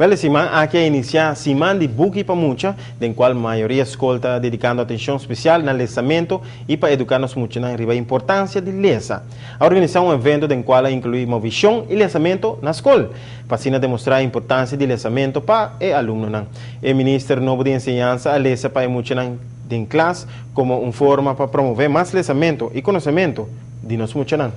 Wel, e siman aki a inicia Siman di Buki pa Mucha, den cual mayoria scol ta dedicando atencion special na lesamento y pa educa nos muchanan riba importancia di lesa. A organisa un evento den cual a inclui movecion y lesamento na scol, pa asina demostra e importancia di lesamento pa e alumnonan. E minister nobo di Enseñansa a lesa pa e muchanan den klas como un forma pa promove mas lesamento y conocemento di nos muchanan.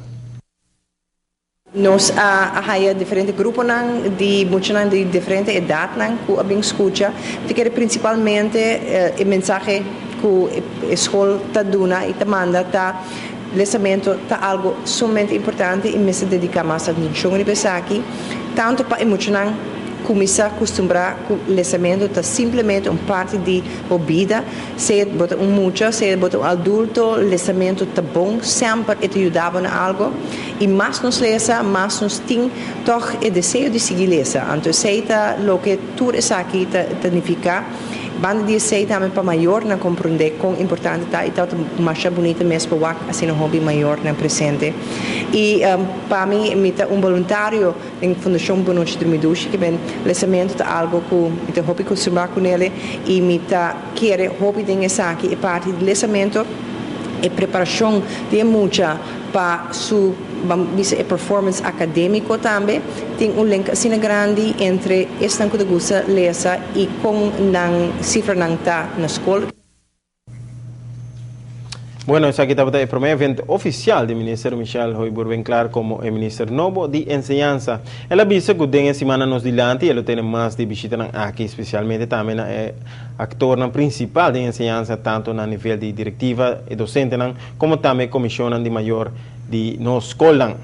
Nos a haya diferente gruponan di muchanan di diferente edadnan cu a bin scucha. Ta kere principalmente e mensahe cu e scol ta duna y ta manda ta lesamento ta algo sumamente importante y mester dedica mas atencion riba esaki, tanto pa e muchanan cuminsa custumbra cu lesamento ta simplemente un parti di bo bida. Sea bo ta un mucha, sea bo ta un adulto, lesamento ta bon, semper e ta yuda bo na algo. Y mas nos lesa, mas nos tin toch e deseo di sigui lesa. Anto esey ta loke tur esaki ta nifica. Banda di esey tambe pa mayornan comprende con importante ta y ta masha bunita mes pa wak asina hopi mayornan presente. Y pa mi, mi ta un boluntario den Fundacion Bon Nochi Drumi Dushi, ke men lesamento ta algo cu mi ta hopi costumbrá cu nele y mi ta kere hopi den esaki, e parti di lesamento, e preparacion di e mucha pa su, ban bisa, e performance academico tambe tin un link asina grandi entre esnan cu ta gusta lesa y con nan cifranan ta na scol. Bueno, esaki tabata e prome evento oficial di Minister Michelle Hooyboer-Winklaar como e Minister nobo di Enseñansa. El a bisa cu den e simannan nos dilanti e lo tene mas di bishitanan aki, specialmente tambe na e actornan principal den enseñansa tanto na nivel di directiva, e docentenan, como tambe e comisionnan di mayor di nos scolnan.